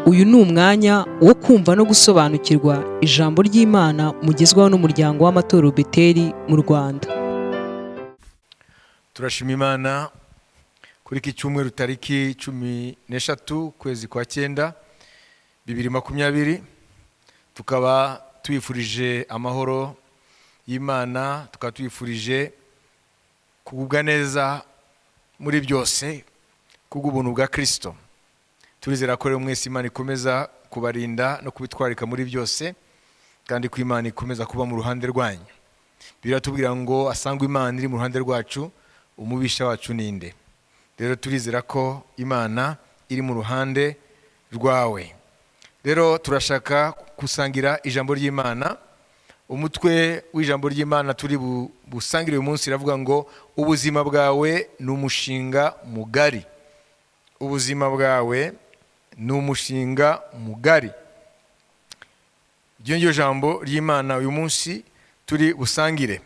Uyu ni umwanya wo kumva no gusobanukirwa ijambo ry'Imana mugezwaho n'umuryango w'amatorero Beteri mu Rwanda. Turashima Imana kuri iki cyumweru, tariki 13 ukwezi kwa 9 2020. Tukaba tubifurije amahoro y'Imana, tukaba tubifurije kugubwa neza muri byose kubw'ubuntu bwa Kirisito. Turizera ko rero mwese Imana ikomeza kubarinda no kubitwarika muri byose, kandi ko Imana ikomeza kuba mu ruhande rwanyu. Biratubwira ngo asangwe Imana iri mu ruhande rwacu, umubisha wacu ninde? Rero turizera ko Imana iri mu ruhande rwawe. Rero turashaka gusangira ijambo ry'Imana. Umutwe w'ijambo ry'Imana turi busangire uyu munsi iravuga ngo: "Ubuzima bwawe ni umushinga mugari." Ubuzima bwawe ni umushinga mugari. Iryo ngiryo jambo ry'Imana uyu munsi turi busangire.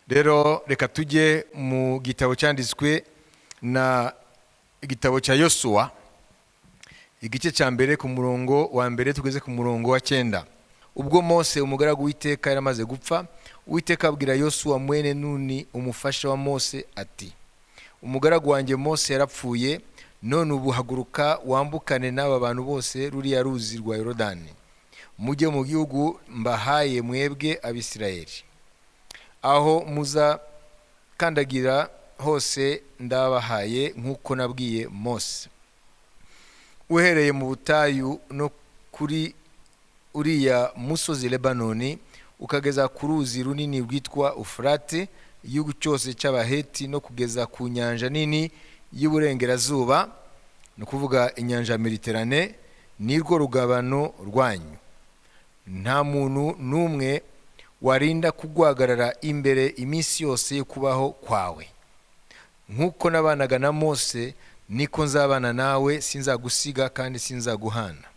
Rero reka tujye mu gitabo cyanditswe na igitabo cya Yosuwa, igice cya mbere, ku murongo wa mbere tugeze ku murongo wa 9. Ubwo Mose umugaragu w'Iteka yaramaze gupfa, Uwiteka abwira Yosuwa mwene Nuni, umufasha wa Mose, ati: "Umugaragu wanjye Mose yarapfuye. None ubu haguruka, wambukane n'aba bantu bose ruriya ruzi rwa Yorodani, mujye mu gihugu mbahaye mwebwe Abisirayeli. Aho muzakandagira hose ndabahaye, nk'uko nabwiye Mose. Uhereye mu butayu no kuri uriya musozi Lebanoni, ukageza ku ruzi runini rwitwa Ufurate, igihugu cyose cy'Abaheti, no kugeza ku nyanja nini y'uburengerazuba, ni ukuvuga inyanja ya Mediterane, nirwo rugabano rwanyu. Nta muntu n'umwe warinda kuguhagarara imbere iminsi yose yo kubaho kwawe. Nk'uko nabanaga na Mose, niko nzabana nawe; sinzagusiga kandi sinzaguhana.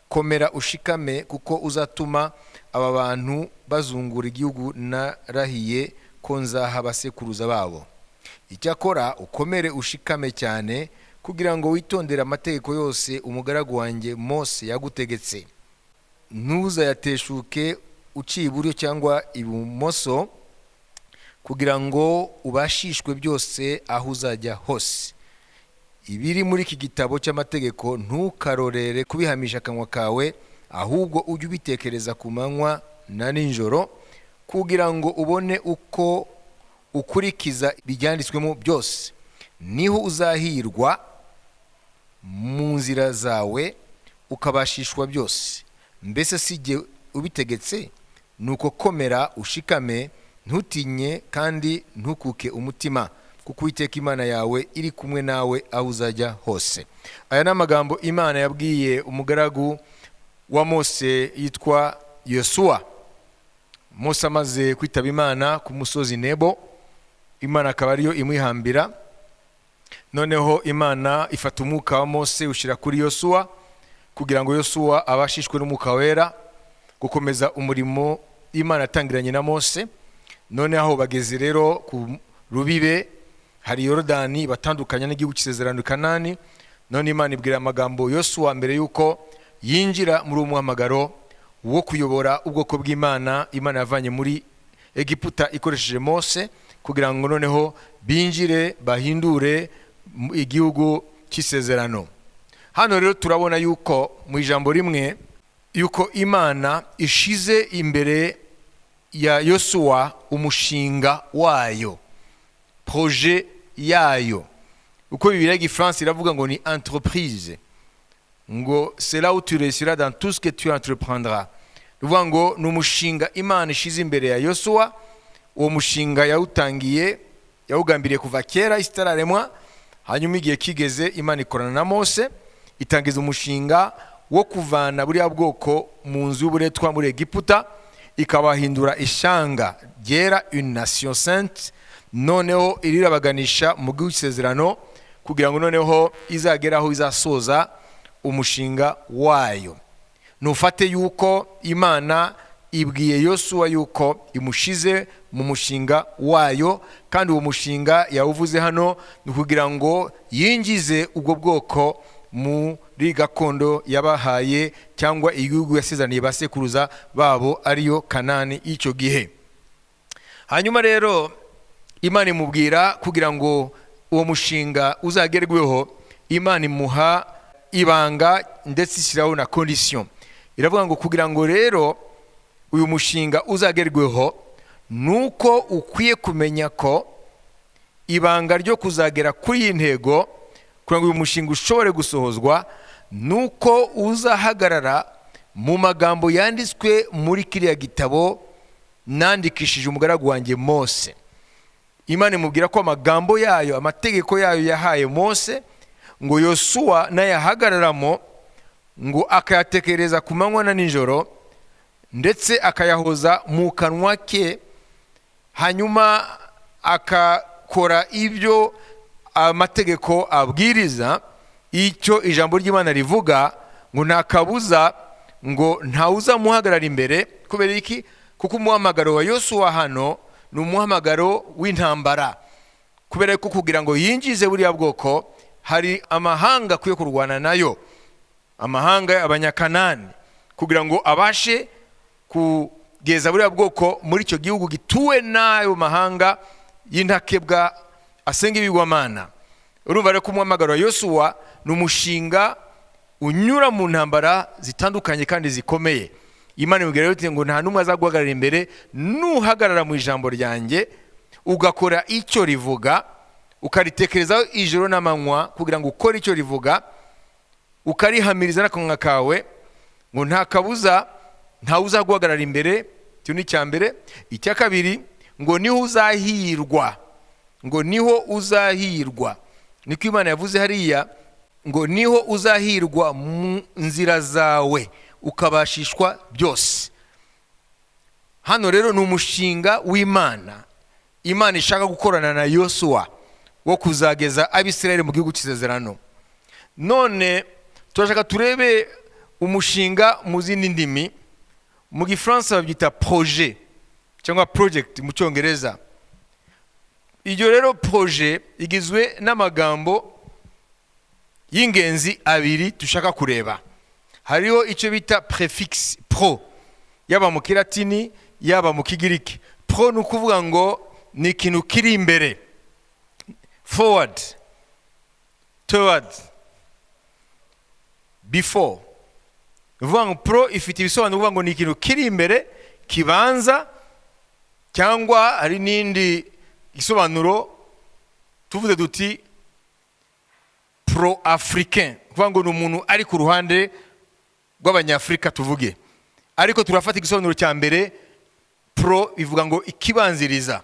Komera ushikame, kuko uzatuma aba bantu bazungura igihugu narahiye ko nzaha abasekuruza babo. Icyakora ukomere ushikame cyane, kugira ngo witondere amategeko yose umugaragu wanjye Mose yagutegetse. Ntuzayateshuke uciye iburyo cyangwa ibumoso, kugira ngo ubashishwe byose aho uzajya hose. Ibiri muri iki gitabo cy'amategeko ntukarorere kubihamisha akanwa kawe, ahubwo ujye ubitekereza ku manywa na nijoro, kugira ngo ubone uko ukurikiza ibyanditswemo byose. Niho uzahirwa mu nzira zawe, ukabashishwa byose. Mbese si jye ubitegetse? Nuko komera ushikame, ntutinye kandi ntukuke umutima, kuko Uwiteka Imana yawe iri kumwe nawe aho uzajya hose." Aya ni amagambo Imana yabwiye umugaragu wa Mose yitwa Yosuwa. Mose amaze kwitaba Imana ku musozi Nebo, Imana akaba ariyo imwihambira. Noneho Imana ifata umwuka wa Mose ushyira kuri Yosuwa, kugira ngo Yosuwa abashishwe n'Umwuka Wera gukomeza umurimo Imana yatangiranye na Mose. Noneho bageze rero ku rubibe, hari Yorodani batandukanya n'igihugu cy'isezerano, Kanani. None Imana ibwira amagambo Yosuwa mbere y'uko yinjira muri uwo muhamagaro wo kuyobora ubwoko bw'Imana Imana yavanye muri Egiputa ikoresheje Mose, kugira ngo noneho binjire bahindure igihugu cy'isezerano. Hano rero turabona yuko mu ijambo rimwe yuko Imana ishize imbere ya Yosuwa umushinga wayo, projet yayo. Uko Bibiliya y'igifaransa iravuga ngo ni entreprise, ngo: "C'est là où tu réussiras dans tout ce que tu entreprendras." Ni ukuvuga ngo ni umushinga Imana ishize imbere ya Yosuwa. Uwo mushinga yawutangiye, yawugambiriye kuva kera isi itararemwa. Hanyuma igihe kigeze, Imana ikorana na Mose, itangiza umushinga wo kuvana buriya bwoko mu nzu y'uburetwa muri Egiputa, ikabahindura ishyanga ryera, une nation sainte. Noneho irirabaganisha mu gihugu cy'isezerano, kugira ngo noneho izagere aho izasoza umushinga wayo. Nufate yuko Imana ibwiye Yosuwa yuko imushize mu mushinga wayo, kandi uwo mushinga yawuvuze hano ni ukugira ngo yinjize ubwo bwoko Muri gakondo yabahaye cyangwa igihugu yasezeraniye ba sekuruza babo, ariyo Kanani y'icyo gihe. Hanyuma rero Imana imubwira, kugira ngo uwo mushinga uzagerweho, Imana imuha ibanga ndetse ishyiraho na condition. Iravuga ngo kugira ngo rero uyu mushinga uzagerweho, nuko ukwiye kumenya ko ibanga ryo kuzagera kuri iyi ntego, kugira ngo uyu mushinga ushobore gusohozwa, nuko uzahagarara mu magambo yanditswe muri kiriya gitabo nandikishije umugaragu wanjye Mose. Imana imubwira ko amagambo yayo, amategeko yayo yahaye Mose, ngo Yosuwa nayahagararamo, ngo akayatekereza ku manywa na nijoro, ndetse akayahoza mu kanwa ke, hanyuma akakora ibyo amategeko abwiriza, icyo ijambo ry'Imana rivuga, ngo nta kabuza ngo ntawuzamuhagarara imbere. Kubera iki? Kuko umuhamagaro wa Yosuwa hano ni umuhamagaro w'intambara, kubera ko kugira ngo yinjize buriya bwoko hari amahanga akwiye kurwana nayo, amahanga y'Abanyakanani, kugira ngo abashe kugeza buriya bwoko muri icyo gihugu gituwe n'ayo mahanga y'intakebwa asenga ibigwamana. Urumva rero ko umuhamagaro wa Yosuwa ni umushinga unyura mu ntambara zitandukanye kandi zikomeye. Imana imubwira rero ngo nta n'umwe azaguhagarara imbere nuhagarara mu ijambo ryanjye, ugakora icyo rivuga, ukaritekerezaho ijoro n'amanywa kugira ngo ukore icyo rivuga, ukarihamiriza n'akanwa kawe, ngo nta kabuza ntawe uzaguhagarara imbere. Icyo ni icya mbere. Icya kabiri, ngo niho uzahirwa, ngo niho uzahirwa. Niko Imana yavuze hariya, ngo niho uzahirwa mu nzira zawe, ukabashishwa byose. Hano rero ni umushinga w'Imana, Imana ishaka gukorana na Yosuwa wo kuzageza Abisirayeli mu gihugu cy'isezerano. None turashaka turebe umushinga mu zindi ndimi. Mu Gifaransa babyita projet cyangwa project mu Cyongereza. Iryo rero projet igizwe n'amagambo y'ingenzi abiri dushaka kureba. Hariho icyo bita préfixe pro, yaba mu Kilatini, yaba mu Kigiriki. Pro ni ukuvuga ngo ni ikintu kiri imbere, forward, toward, before. Ni ukuvuga ngo pro ifite ibisobanuro, kuvuga ngo ni ikintu kiri imbere, kibanza, cyangwa hari n'indi gisobanuro tuvuze duti pro africain, kuvuga ngo ni umuntu ari ku ruhande rw'Abanyafurika tuvuge. Ariko turafata igisobanuro cya mbere, pro bivuga ngo ikibanziriza.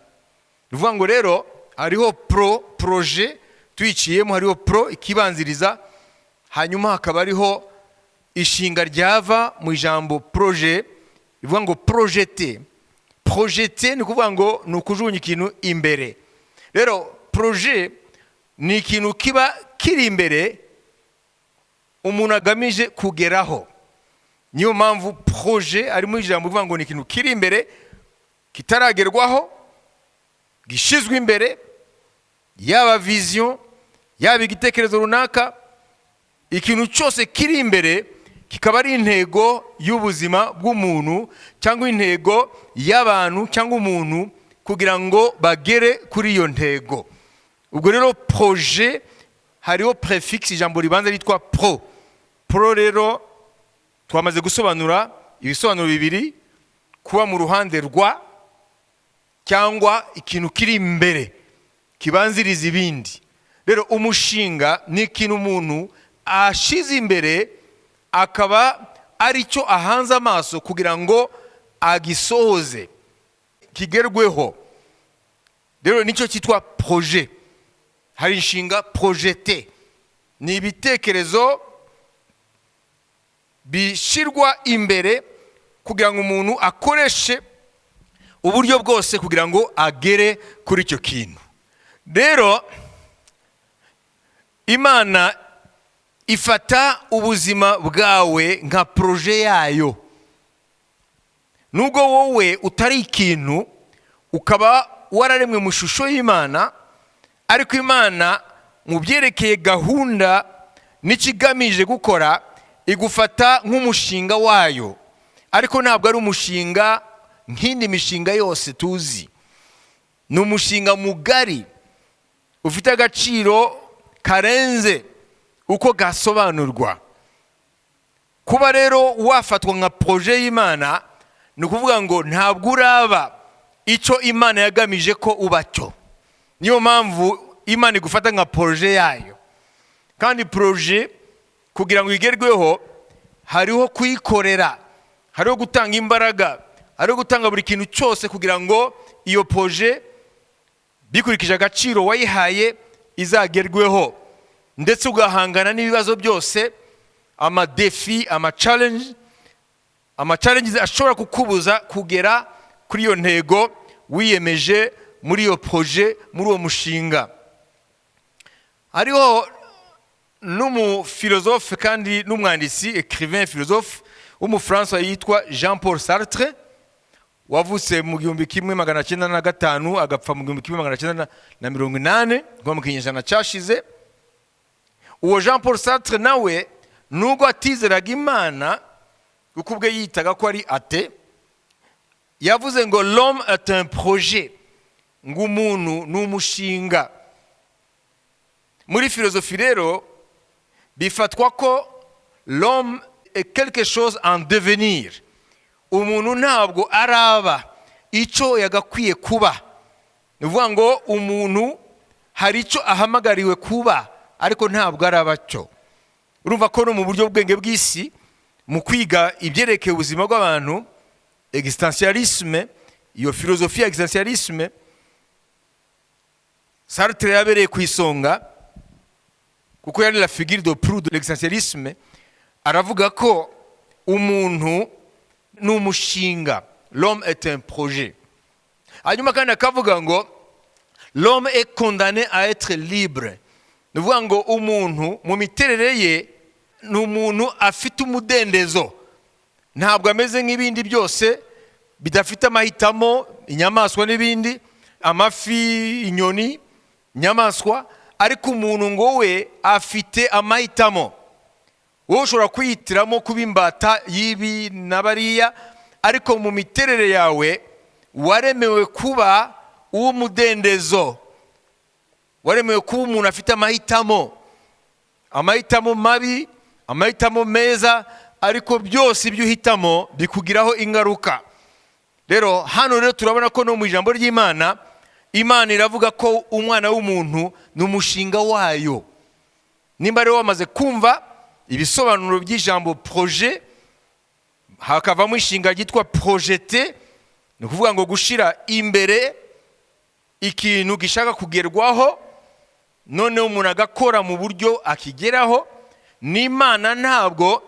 Ni ukuvuga ngo rero hariho pro, projet tuyiciyemo, hariho pro ikibanziriza, hanyuma hakaba hariho ishinga ryava mu ijambo projet rivuga ngo projeter. Projeter ni ukuvuga ngo ni ukujugunya ikintu imbere. Rero projet ni ikintu kiba kiri imbere umuntu agamije kugeraho. Niyo mpamvu projet harimo ijambo rivuga ngo ni ikintu kiri imbere kitaragerwaho, gishyizwe imbere, yaba vision, yaba igitekerezo runaka, ikintu cyose kiri imbere kikaba ari intego y'ubuzima bw'umuntu cyangwa intego y'abantu cyangwa umuntu kugira ngo bagere kuri iyo ntego. Ubwo rero projet hariho préfixe, ijambo ribanza ryitwa pro. Pro rero twamaze gusobanura ibisobanuro bibiri: kuba mu ruhande rwa cyangwa ikintu kiri imbere kibanziriza ibindi. Rero umushinga ni ikintu umuntu ashize imbere, akaba ari cyo ahanze amaso kugira ngo agisohoze, kigerweho. Rero nicyo cyitwa projet. Hari inshinga projeter, ni ibitekerezo bishyirwa imbere kugira ngo umuntu akoreshe uburyo bwose kugira ngo agere kuri icyo kintu. Rero Imana ifata ubuzima bwawe nka projet yayo. Nubwo wowe utari ikintu, ukaba wararemwe mu ishusho y'Imana, ariko Imana mu byerekeye gahunda n'ikigamije gukora, igufata nk'umushinga wayo, ariko ntabwo ari umushinga nk'indi mishinga yose tuzi. Ni umushinga mugari ufite agaciro karenze uko gasobanurwa. Kuba rero wafatwa nka projet y'Imana, ni ukuvuga ngo ntabwo uraba icyo Imana yagamije ko uba cyo. Niyo mpamvu Imana igufata nka projet yayo. Kandi projet kugira ngo igerweho, hariho kuyikorera, hariho gutanga imbaraga, hariho gutanga buri kintu cyose kugira ngo iyo projet, bikurikije agaciro wayihaye, izagerweho, ndetse ugahangana n'ibibazo byose, ama défis, ama challenges ashobora kukubuza kugera kuri iyo ntego wiyemeje muri iyo projet, muri uwo mushinga. Hariho n'umufilozofe kandi n'umwanditsi, écrivain philosophe w'Umufaransa yitwa Jean Paul Sartre, wavutse mu 1905, agapfa mu 1980, nko mu kinyejana cyashize. Uwo Jean Paul Sartre nawe, nubwo atizeraga Imana, kuko ubwe yitaga ko ari athée, yavuze ngo "L'homme est un projet", ngo umuntu ni umushinga. Muri philosophie rero bifatwa ko l'homme est quelque chose en devenir. Umuntu ntabwo araba icyo yagakwiye kuba. Ni ukuvuga ngo umuntu hari icyo ahamagariwe kuba, ariko ntabwo araba cyo. Urumva ko no mu buryo bwenge bw'isi, mu kwiga ibyerekeye ubuzima bw'abantu, existentialisme, iyo philosophie ya existentialisme, Sartre yabereye ku isonga, kuko yari la figure de proue de l'existentialisme. Aravuga ko umuntu ni umushinga, l'homme est un projet. Hanyuma kandi akavuga ngo "L'homme est condamné à être libre". Ni ukuvuga ngo umuntu mu miterere ye ni umuntu afite umudendezo, ntabwo ameze nk'ibindi byose bidafite amahitamo, inyamaswa n'ibindi, amafi, inyoni, inyamaswa. Ariko umuntu ngo we afite amahitamo. Wowe ushobora kwihitiramo kuba imbata y'ibi na bariya, ariko mu miterere yawe waremewe kuba uw'umudendezo, waremewe kuba umuntu afite amahitamo, amahitamo mabi, amahitamo meza, ariko byose ibyo uhitamo bikugiraho ingaruka. Rero hano rero turabona ko no mu ijambo ry'Imana, Imana iravuga ko umwana w'umuntu ni umushinga wayo. Nimba rero wamaze kumva ibisobanuro by'ijambo projet, hakavamo inshinga ryitwa projeter, ni ukuvuga ngo gushyira imbere ikintu gishaka kugerwaho, noneho umuntu agakora mu buryo akigeraho. N'Imana ntabwo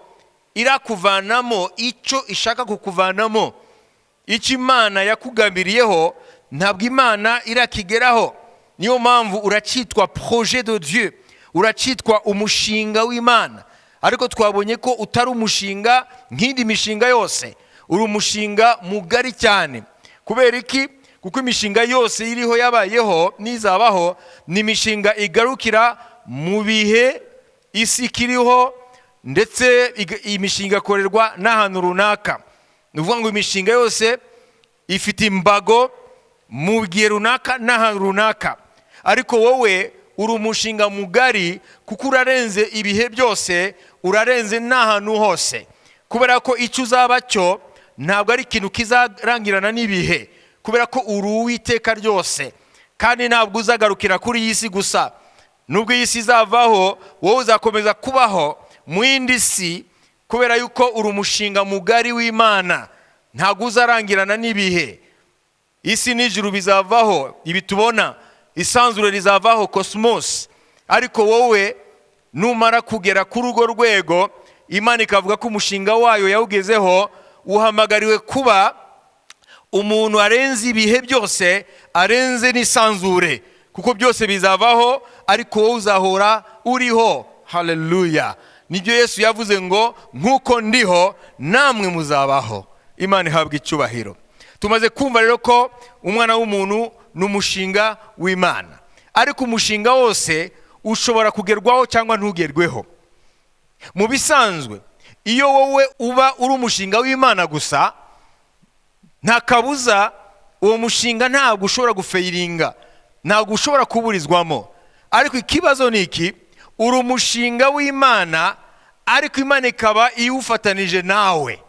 irakuvanamo icyo ishaka kukuvanamo. Icyo Imana yakugambiriyeho ntabwo Imana irakigeraho. Niyo mpamvu uracyitwa projet de Dieu, uracyitwa umushinga w'Imana. Ariko twabonye ko utari umushinga nk'indi mishinga yose, uri umushinga mugari cyane. Kubera iki? Kuko imishinga yose iriho, yabayeho n'izabaho, ni imishinga igarukira mu bihe isi ikiriho, ndetse iyi mishinga ikorerwa n'ahantu runaka. Ni ukuvuga ngo imishinga yose ifite imbago mu gihe runaka n'ahantu runaka, ariko wowe uri umushinga mugari, kuko urarenze ibihe byose, urarenze n'ahantu hose, kubera ko icyo uzaba cyo ntabwo ari ikintu kizarangirana n'ibihe, kubera ko uri uw'iteka ryose. Kandi ntabwo uzagarukira kuri iyi si gusa. Nubwo iyi si izavaho, wowe uzakomeza kubaho mu yindi si, kubera yuko uri umushinga mugari w'Imana, ntabwo uzarangirana n'ibihe. Isi n'ijuru bizavaho, ibi tubona, isanzure rizavaho, cosmos, ariko wowe numara kugera kuri urwo rwego, Imana ikavuga ko umushinga wayo yawugezeho, uhamagariwe kuba umuntu arenze ibihe byose, arenze n'isanzure, kuko byose bizavaho, ariko wowe uzahora uriho. Haleluya! Nibyo Yesu yavuze ngo "Nk'uko ndiho, namwe muzabaho." Imana ihabwa icyubahiro. Tumaze kumva rero ko umwana w'umuntu ni umushinga w'Imana, ariko umushinga wose ushobora kugerwaho cyangwa ntugerweho. Mu bisanzwe, iyo wowe uba uri umushinga w'Imana gusa, nta kabuza uwo mushinga ntabwo ushobora gufailinga, ntabwo ushobora kuburizwamo. Ariko ikibazo ni iki: uri umushinga w'Imana, ariko Imana ikaba iwufatanije nawe.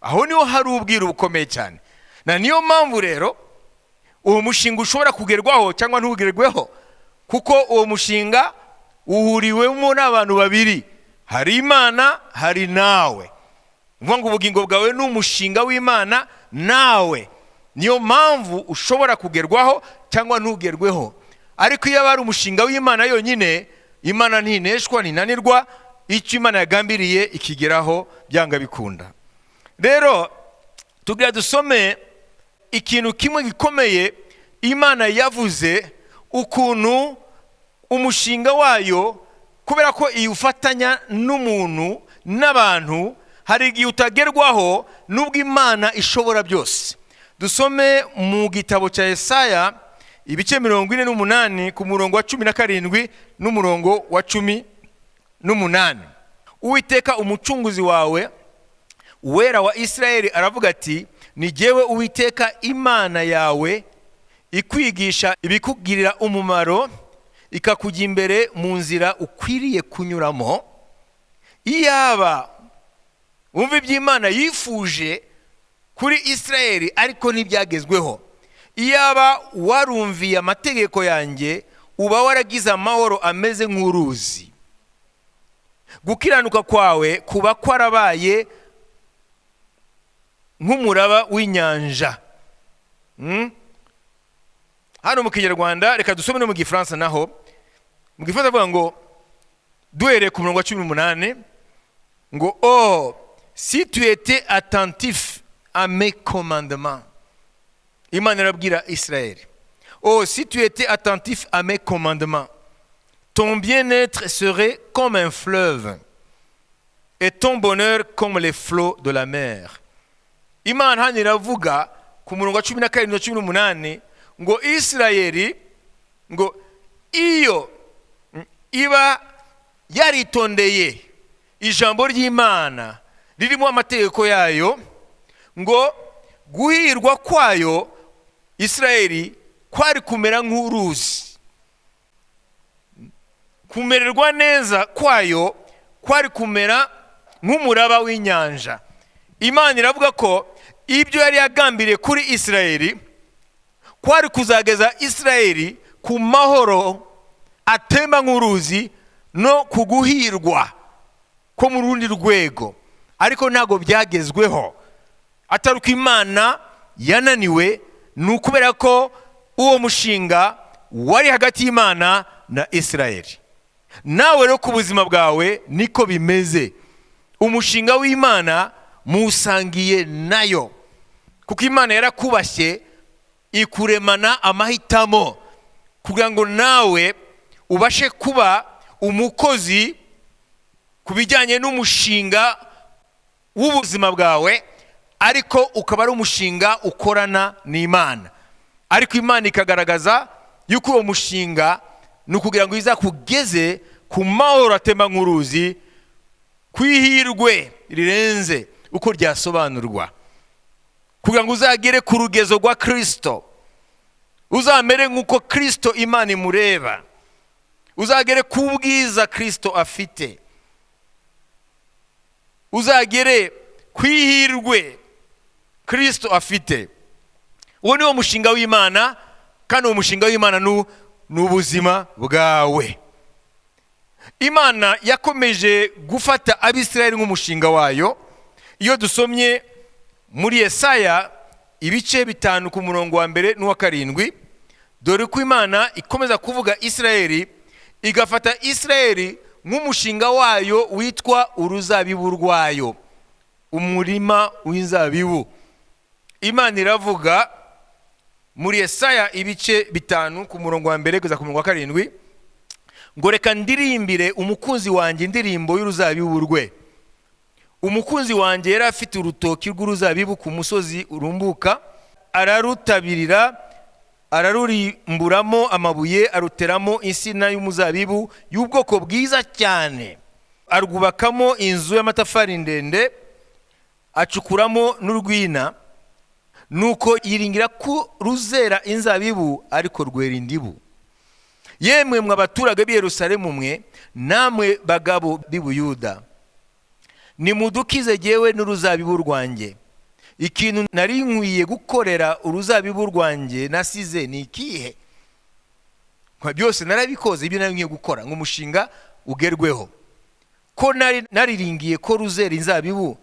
Aho niho hari ubwiru bukomeye cyane. Na niyo mpamvu rero uwo mushinga ushobora kugerwaho cyangwa ntugerweho, kuko uwo mushinga uhuriwemo n'abantu babiri: hari Imana, hari nawe. Ni ukuvuga ngo ubugingo bwawe ni umushinga w'Imana nawe. Niyo mpamvu ushobora kugerwaho cyangwa ntugerweho. Ariko iyo aba ari umushinga w'Imana yonyine, Imana ntineshwa, ntinanirwa. Icyo Imana yagambiriye ikigeraho byanga bikunda. Rero tugira dusome ikintu kimwe gikomeye Imana yavuze, ukuntu umushinga wayo, kubera ko iwufatanya n'umuntu n'abantu, hari igihe utagerwaho nubwo Imana ishobora byose. Dusome mu gitabo cya Yesaya ibice 48, ku murongo wa 17 n'umurongo wa 18. Uwiteka Umucunguzi wawe, Uwera wa Isirayeli, aravuga ati: "Ni jyewe Uwiteka Imana yawe, ikwigisha ibikugirira umumaro, ikakujya imbere mu nzira ukwiriye kunyuramo." Iyaba wumva iby'Imana yifuje kuri Isirayeli, ariko ntibyagezweho. "Iyaba warumviye amategeko yanjye, uba waragize amahoro ameze nk'uruzi, gukiranuka kwawe kuba kwarabaye nk'umuraba w'inyanja." Hano mu Kinyarwanda, reka dusome no mu Gifaransa naho. Mu Gifaransa avuga ngo, duhereye ku murongo wa 18, ngo: "Oh, si tu étais attentif à mes commandements." Imana irabwira Israël: "Oh, si tu étais attentif à mes commandements, ton bien-être serait comme un fleuve et ton bonheur comme les flots de la mer." Imana hano iravuga ku murongo wa 17 na 18 ngo Isirayeli ngo iyo iba yaritondeye ijambo ry'Imana ririmo amategeko yayo, ngo guhirwa kwayo Isirayeli kwari kumera nk'uruzi, kumererwa neza kwayo kwari kumera nk'umuraba w'inyanja. Imana iravuga ko ibyo yari yagambiriye kuri Isirayeli kwari kuzageza Isirayeli ku mahoro atemba nk'uruzi no ku guhirwa ko mu rundi rwego, ariko ntabwo byagezweho. Atari uko Imana yananiwe, ni ukubera ko uwo mushinga wari hagati y'Imana na Isirayeli. Nawe rero ku buzima bwawe niko bimeze. Umushinga w'Imana muwusangiye nayo, kuko Imana yarakubashye, ikuremana amahitamo kugira ngo nawe ubashe kuba umukozi ku bijyanye n'umushinga w'ubuzima bwawe, ariko ukaba ari umushinga ukorana n'Imana. Ariko Imana ikagaragaza yuko uwo mushinga ni ukugira ngo izakugeze ku mahoro atemba nk'uruzi, ku ihirwe rirenze uko ryasobanurwa, kugira ngo uzagere ku rugezo rwa Kirisito, uzamere nk'uko Kirisito Imana imureba, uzagere ku bwiza Kirisito afite, uzagere ku ihirwe Kirisito afite. Uwo ni wo mushinga w'Imana, kandi uwo mushinga w'Imana ni ubuzima bwawe. Imana yakomeje gufata Abisirayeli nk'umushinga wayo. Iyo dusomye muri Yesaya ibice 5, ku murongo wa 1 n'uwa 7, dore ko Imana ikomeza kuvuga Isirayeli, igafata Isirayeli nk'umushinga wayo witwa uruzabibu rwayo, umurima w'inzabibu. Imana iravuga muri Yesaya ibice 5, ku murongo wa 1 kugeza ku murongo wa 7, ngo: "Reka ndirimbire umukunzi wanjye indirimbo y'uruzabibu rwe. Umukunzi wanjye yari afite urutoki rw'uruzabibu ku musozi urumbuka, ararutabirira, ararurimburamo amabuye, aruteramo insina y'umuzabibu y'ubwoko bwiza cyane." Arwubakamo inzu y'amatafari ndende, acukuramo n'urwina. Nuko yiringira ko ruzera inzabibu, ariko rwera indibu. Yemwe mwe abaturage b'i Yerusalemu mwe, namwe bagabo b'i Buyuda, nimudukize jyewe n'uruzabibu rwanjye. Ikintu nari nkwiye gukorera uruzabibu rwanjye nasize ni ikihe? Byose narabikoze, ibyo nari nkwiye gukora ngo umushinga ugerweho. Ko nari nariringiye ko ruzera inzabibu,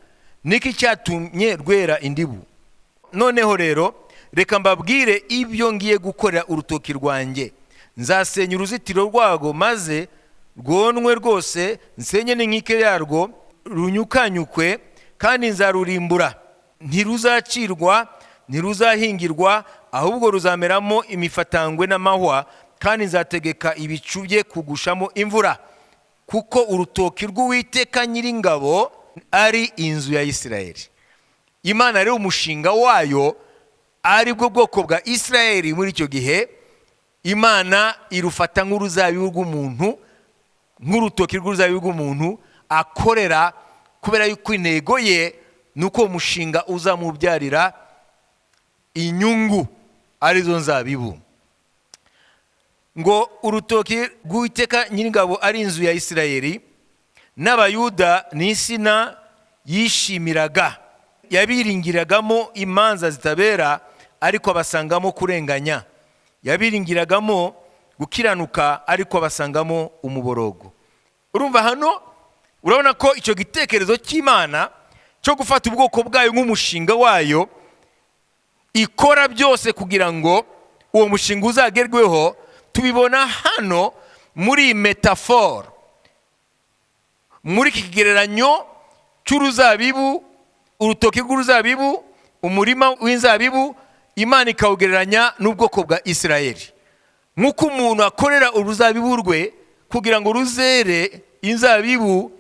niki cyatumye rwera indibu? Noneho rero reka mbabwire ibyo ngiye gukorera urutoki rwanjye. Nzasenya uruzitiro rwarwo maze rwonwe rwose, nsenye n'inkike yarwo runyukanyukwe, kandi nzarurimbura. Ntiruzacirwa, ntiruzahingirwa, ahubwo ruzameramo imifatangwe n'amahwa, kandi nzategeka ibicu bye kugushamo imvura, kuko urutoki rw'Uwiteka Nyiringabo ari inzu ya Isirayeli. Imana rero umushinga wayo ari bwo bwoko bwa Isirayeli muri icyo gihe, Imana irufata nk'uruzabibu rw'umuntu, nk'urutoki rw'uruzabibu rw'umuntu akorera, kubera yuko intego ye ni uko uwo mushinga uzamubyarira inyungu, arizo nzabibu. Ngo urutoki rw'Uwiteka Nyiringabo ari inzu ya Isirayeli, n'Abayuda ni insina yishimiraga. Yabiringiragamo imanza zitabera, ariko abasangamo kurenganya. Yabiringiragamo gukiranuka, ariko abasangamo umuborogo. Urumva hano urabona ko icyo gitekerezo cy'Imana cyo gufata ubwoko bwayo nk'umushinga wayo, ikora byose kugira ngo uwo mushinga uzagerweho, tubibona hano muri iyi metaphore, muri iki kigereranyo cy'uruzabibu, urutoki rw'uruzabibu, umurima w'inzabibu, Imana ikawugereranya n'ubwoko bwa Isirayeli. Nk'uko umuntu akorera uruzabibu rwe kugira ngo ruzere inzabibu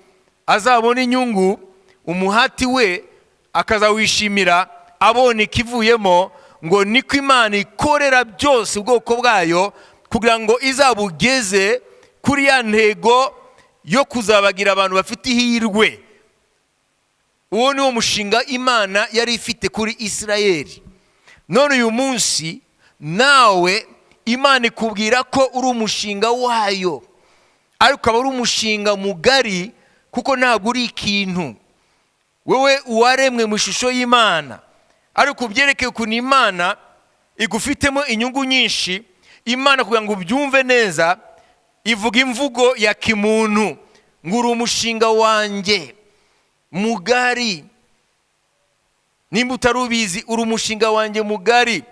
azabone inyungu, umuhati we akazawishimira abona ikivuyemo, ngo niko Imana ikorera byose ubwoko bwayo kugira ngo izabugeze kuri ya ntego yo kuzabagira abantu bafite ihirwe. Uwo ni wo mushinga Imana yari ifite kuri Isirayeli. None uyu munsi nawe Imana ikubwira ko uri umushinga wayo, ariko ukaba uri umushinga mugari, kuko ntabwo uri ikintu. Wowe uwaremwe mu ishusho y'Imana, ariko ubyerekeye ukuntu Imana igufitemo inyungu nyinshi. Imana kugira ngo ubyumve neza ivuga imvugo ya kimuntu ngo uri umushinga wanjye mugari. Nimba utari ubizi, uri umushinga wanjye mugari.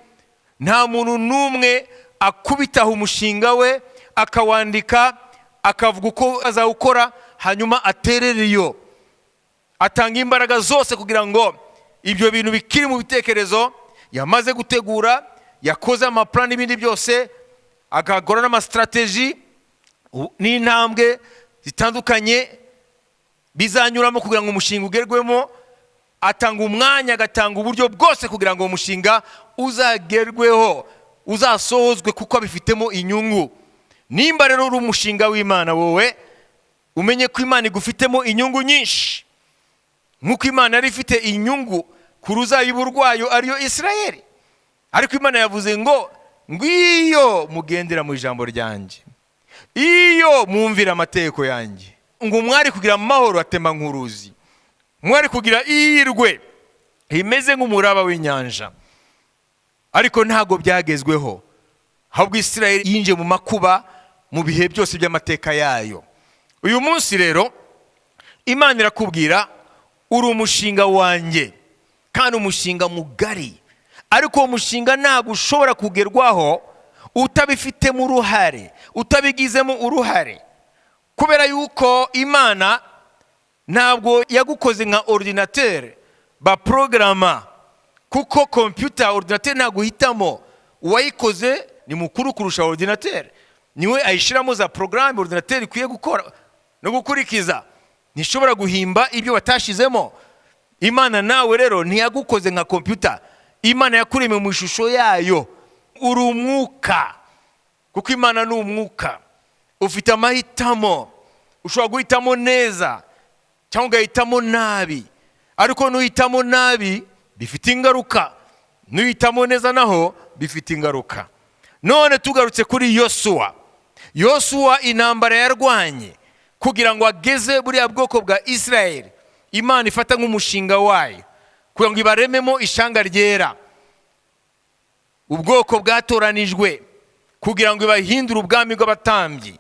Nta muntu n'umwe akubitaho umushinga we akawandika, akavuga uko azawukora, hanyuma aterera iyo. Atanga imbaraga zose kugira ngo ibyo bintu bikiri mu bitekerezo yamaze gutegura, yakoze amaplan n'ibindi byose, agakora n'amastrategy n'intambwe zitandukanye bizanyuramo kugira ngo umushinga ugerwemo. Atanga umwanya, agatanga uburyo bwose kugira ngo uwo mushinga uzagerweho, uzasohozwe, kuko abifitemo inyungu. Nimba rero uri umushinga w'Imana, wowe umenye ko Imana igufitemo inyungu nyinshi, nk'uko Imana yari ifite inyungu ku ruzabibu rwayo ariyo Isirayeli. Ariko Imana yavuze ngo ngwiyo mugendera mu ijambo ryanjye, iyo mwumvira amategeko yanjye, ngo mwari kugira amahoro atemba nk'uruzi, mwari kugira ihirwe rimeze nk'umuraba w'inyanja. Ariko ntabwo byagezweho, ahubwo Isirayeli yinjiye mu makuba mu bihe byose by'amateka yayo. Uyu munsi rero Imana irakubwira uri umushinga wanjye, kandi umushinga mugari, ariko uwo mushinga ntabwo ushobora kugerwaho utabifitemo uruhare, utabigizemo uruhare, kubera yuko Imana ntabwo yagukoze nka ordinateur baporogaramu, kuko computer, ordinateur ntabwo uhitamo. Uwayikoze ni mukuru kurusha ordinateur, niwe ayishyiramo za porogaramu ordinateur ikwiye gukora no gukurikiza. Ntishobora guhimba ibyo batashizemo. Imana nawe rero ntiyagukoze nka computer. Imana yakuremye mu ishusho yayo, uri umwuka, kuko Imana ni umwuka. Ufite amahitamo, ushobora guhitamo neza. cyangwa ugahitamo nabi. Ariko nuhitamo nabi bifite ingaruka, nuhitamo neza naho bifite ingaruka. None tugarutse kuri Yosuwa. Yosuwa intambara yarwanye kugira ngo ageze buriya bwoko bwa Isirayeli Imana ifata nk'umushinga wayo, kugira ngo ibarememo ishanga ryera, ubwoko bwatoranijwe, kugira ngo ibahindure ubwami bw'abatambyi.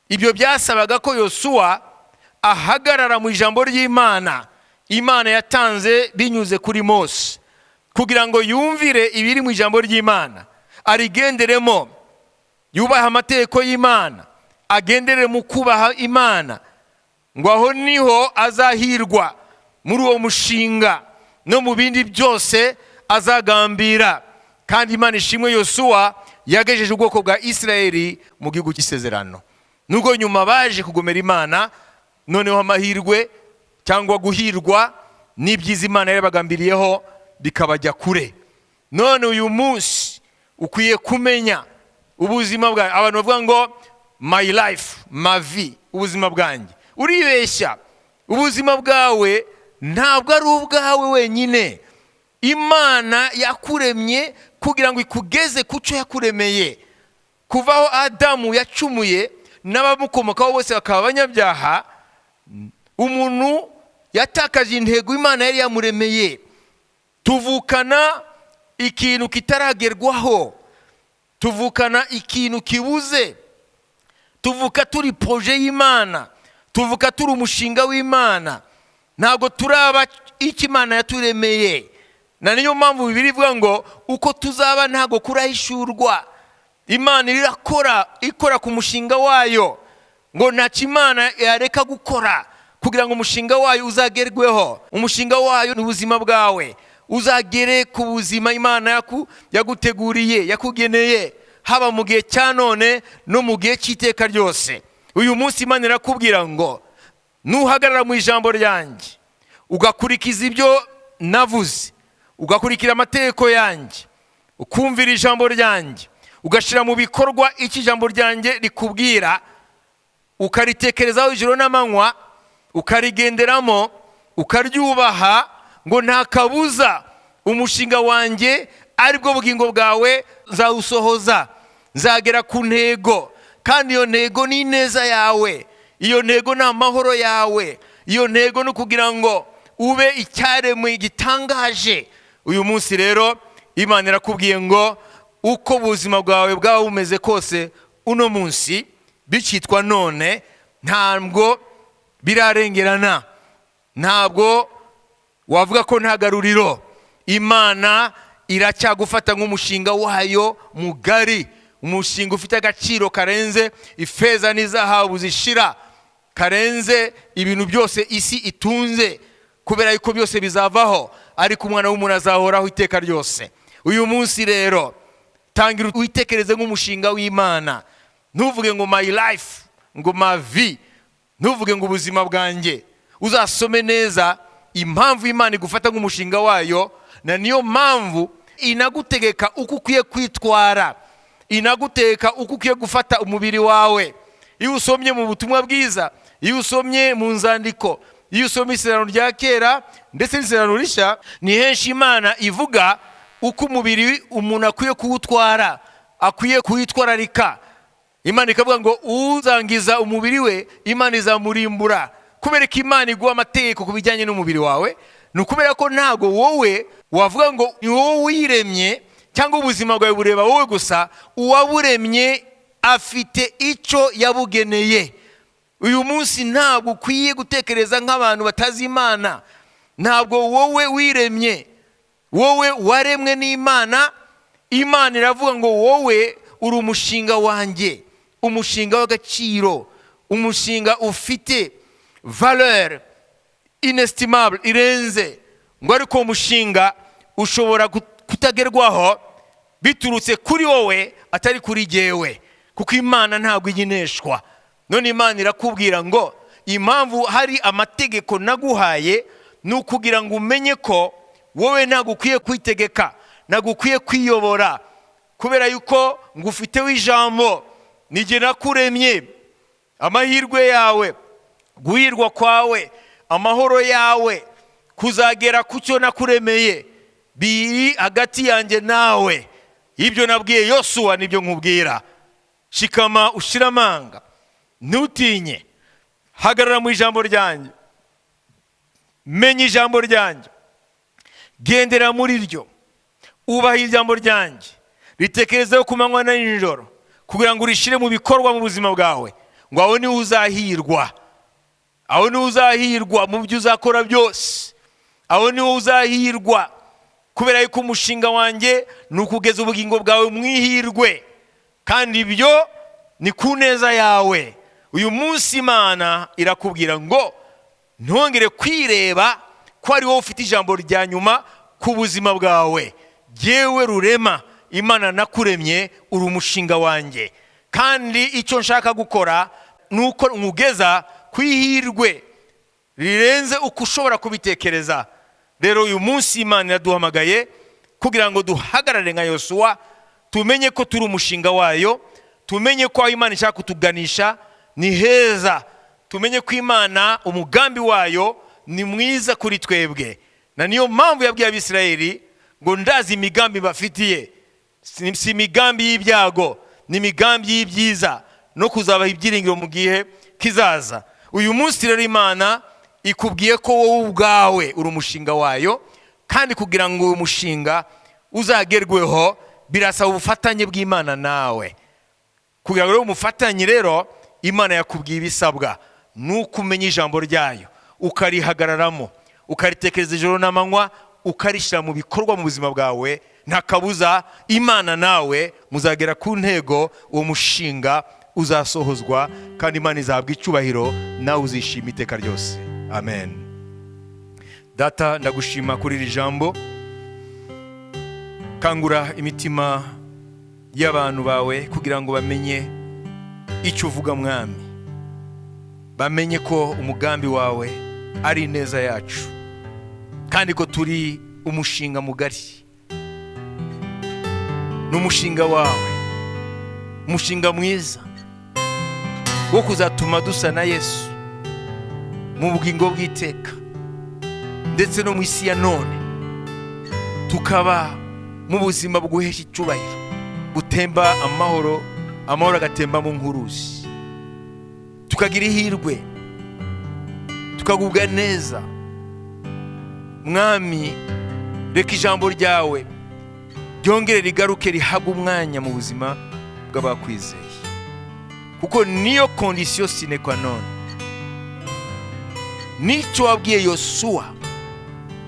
Ibyo byasabaga ko Yosuwa ahagarara mu ijambo ry'Imana Imana yatanze binyuze kuri Mose, kugira ngo yumvire ibiri mu ijambo ry'Imana, arigenderemo, yubahe amategeko y'Imana, agendere mu kubaha Imana, ngo aho niho azahirwa muri uwo mushinga no mu bindi byose azagambira. Kandi Imana ishimwe, Yosuwa yagejeje ubwoko bwa Isirayeli mu gihugu cy'isezerano. Nubwo nyuma baje kugomera Imana, noneho amahirwe cyangwa guhirwa n'ibyiza Imana yabagambiriyeho bikabajya kure. None uyu munsi ukwiye kumenya ubuzima bwawe. Abantu bavuga ngo my life, ma vie, ubuzima bwanjye. Uribeshya, ubuzima bwawe ntabwo ari ubwawe wenyine. Imana yakuremye kugira ngo ikugeze ku cyo yakuremeye. Kuva aho Adamu yacumuye n'abamukomokaho bose bakaba abanyabyaha, umuntu yatakaje intego Imana yari yamuremeye. Tuvukana ikintu kitaragerwaho, tuvukana ikintu kibuze, tuvuka turi projet y'Imana, tuvuka turi umushinga w'Imana. Ntabwo turaba icyo Imana yaturemeye. Na niyo mpamvu Bibiliya ivuga ngo uko tuzaba ntabwo kurahishurwa. Imana irakora, ikora ku mushinga wayo, ngo ntacyo Imana yareka gukora kugira ngo umushinga wayo uzagerweho. Umushinga wayo ni ubuzima bwawe, uzagere ku buzima Imana yaguteguriye, yakugeneye, haba mu gihe cya none no mu gihe cy'iteka ryose. Uyu munsi Imana irakubwira ngo nuhagarara mu ijambo ryanjye, ugakurikiza ibyo navuze, ugakurikira amategeko yanjye, ukumvira ijambo ryanjye, ugashyira mu bikorwa icyo ijambo ryanjye rikubwira, ukaritekerezaho ijoro n'amanywa, ukarigenderamo, ukaryubaha, ngo nta kabuza umushinga wanjye aribwo bugingo bwawe nzawusohoza, nzagera ku ntego. Kandi iyo ntego ni ineza yawe, iyo ntego ni amahoro yawe, iyo ntego ni ukugira ngo ube icyaremwe gitangaje. Uyu munsi rero Imana irakubwiye ngo uko ubuzima bwawe bwaba bumeze kose uno munsi bicitwa none, ntabwo birarengerana, ntabwo wavuga ko nta garuriro. Imana iracyagufata nk'umushinga wayo mugari, umushinga ufite agaciro karenze ifeza n'izahabu zishira, karenze ibintu byose isi itunze, kubera yuko byose bizavaho, ariko umwana w'umuntu azahoraho iteka ryose. Uyu munsi rero tangira witekereze nk'umushinga w'Imana. Ntuvuge ngo my life, ngo ma vie, ntuvuge ngo ubuzima bwanjye. Uzasome neza impamvu Imana igufata nk'umushinga wayo, na niyo mpamvu inagutegeka uko ukwiye kwitwara, inagutegeka uko ukwiye gufata umubiri wawe. Iyo usomye mu butumwa bwiza, iyo usomye mu nzandiko, iyo usomye isezerano rya kera ndetse n'isezerano rishya, ni henshi Imana ivuga uko umubiri umuntu akwiye kuwutwara, akwiye kuwitwararika. Imana ikavuga ngo uzangiza umubiri we Imana izamurimbura. Kubera ko Imana iguha amategeko ku bijyanye n'umubiri wawe, ni ukubera ko ntabwo wowe wavuga ngo ni wowe wiremye cyangwa ubuzima bwawe bureba wowe gusa. Uwaburemye afite icyo yabugeneye. Uyu munsi ntabwo ukwiye gutekereza nk'abantu batazi Imana. Ntabwo wowe wiremye, wowe waremwe n'Imana. Imana iravuga ngo wowe uri umushinga wanjye, umushinga w'agaciro, umushinga ufite valeur inestimable irenze, ngo ariko uwo mushinga ushobora kutagerwaho biturutse kuri wowe atari kuri jyewe, kuko Imana ntabwo igineshwa. None Imana irakubwira ngo impamvu hari amategeko naguhaye ni ukugira ngo umenye ko wowe ntabwo ukwiye kwitegeka, ntabwo ukwiye kwiyobora, kubera yuko ngufiteho ijambo, nijye nakuremye. Amahirwe yawe, guhirwa kwawe, Amahoro yawe, kuzagera ku cyo nakuremeye, biri hagati yanjye nawe. Ibyo nabwiye Yosuwa nibyo nkubwira. Shikama ushire amanga, ntutinye, hagarara mu ijambo ryanjye, menya ijambo ryanjye, gendera muri ryo, ubaha ijambo ryanjye, ritekerezeho ku manywa na nijoro, kugira ngo urishyire mu bikorwa mu buzima bwawe, ngo aho niho uzahirwa, aho niho uzahirwa mu byo uzakora byose, aho niho uzahirwa, kubera yuko umushinga wanjye ni ukugeza ubugingo bwawe mu ihirwe, kandi ibyo ni ku neza yawe. Uyu munsi Imana irakubwira ngo ntongere kwireba ko ari wowe ufite ijambo rya nyuma ku buzima bwawe. Jyewe Rurema, Imana nakuremye, uri umushinga wanjye, kandi icyo nshaka gukora ni uko nkugeza ku ihirwe rirenze uko ushobora kubitekereza. Rero uyu munsi Imana iraduhamagaye kugira ngo duhagarare nka Yosuwa, tumenye ko turi umushinga wayo, tumenye ko aho Imana ishaka kutuganisha ni heza, tumenye ko Imana umugambi wayo ni mwiza kuri twebwe. Na niyo mpamvu yabwiye Abisirayeli ngo ndazi imigambi bafitiye, si imigambi y'ibyago, ni imigambi y'ibyiza no kuzabaha ibyiringiro mu gihe kizaza. Uyu munsi rero Imana ikubwiye ko wowe ubwawe uri umushinga wayo, kandi kugira ngo uyu mushinga uzagerweho birasaba ubufatanye bw'Imana nawe. Kugira ngo rero umufatanye, rero Imana yakubwiye ibisabwa: ni uko umenya ijambo ryayo, ukarihagararamo, ukaritekereza ijoro n'amanywa, ukarishyira mu bikorwa mu buzima bwawe. Nta kabuza Imana nawe muzagera ku ntego, uwo mushinga uzasohozwa, kandi Imana izahabwa icyubahiro, nawe uzishima iteka ryose. Amen. Data, ndagushima kuri iri jambo. Kangura imitima y'abantu bawe kugira ngo bamenye icyo uvuga, Mwami, bamenye ko umugambi wawe ari ineza yacu, kandi ko turi umushinga mugari, ni umushinga wawe, umushinga mwiza wo kuzatuma dusa na Yesu mu bugingo bw'iteka, ndetse no mu isi ya none tukaba mu buzima bwuhesha icyubahiro, butemba amahoro, amahoro agatemba mu nkuruzi, tukagira ihirwe, tukagubwa neza. Mwami, reka ijambo ryawe ryongere rigaruke, rihabwe umwanya mu buzima bw'abakwizeye, kuko niyo condition sine qua non. Nicyo wabwiye Yosuwa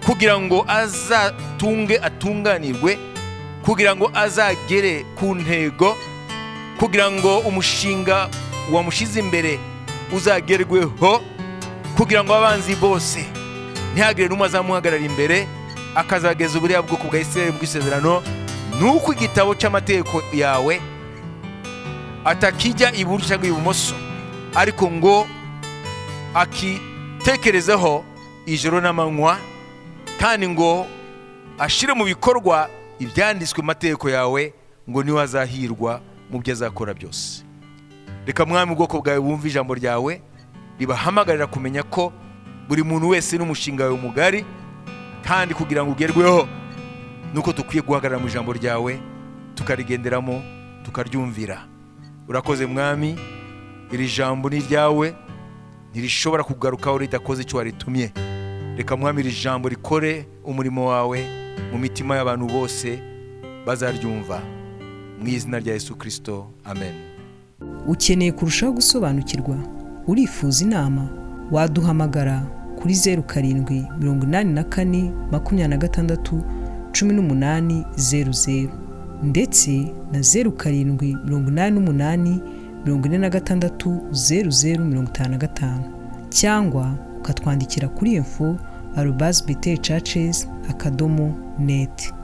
kugira ngo azatunge, atunganirwe, kugira ngo azagere ku ntego, kugira ngo umushinga wamushyize imbere uzagerweho, kugira ngo abanzi bose ntihagire n'umwe azamuhagarara imbere, akazageza uburiya bwoko bwa Israel mu isezerano, ni uko igitabo cy'amategeko yawe atakijya iburyo cyangwa ibumoso, ariko ngo akitekerezeho ijoro n'amanywa, kandi ngo ashyire mu bikorwa ibyanditswe mu mategeko yawe, ngo niwe azahirwa mu byo azakora byose. Reka, Mwami, ubwoko bwawe bumve ijambo ryawe ribahamagarira kumenya ko buri muntu wese n'umushinga wawe mugari, kandi kugira ngo ugerweho nuko dukwiye guhagarara mu ijambo ryawe, tukarigenderamo, tukaryumvira. Urakoze, Mwami. Iri jambo ni iryawe, ntirishobora kugarukaho ridakoze icyo waritumye. Reka, Mwami, iri jambo rikore umurimo wawe mu mitima y'abantu bose bazaryumva, mu izina rya Yesu Kirisito, amen. Ukeneye kurushaho gusobanukirwa? Urifuza inama? Waduhamagara kuri 0784261800 ndetse na 0788460055, cyangwa ukatwandikira kuri info@bethelchurches.net.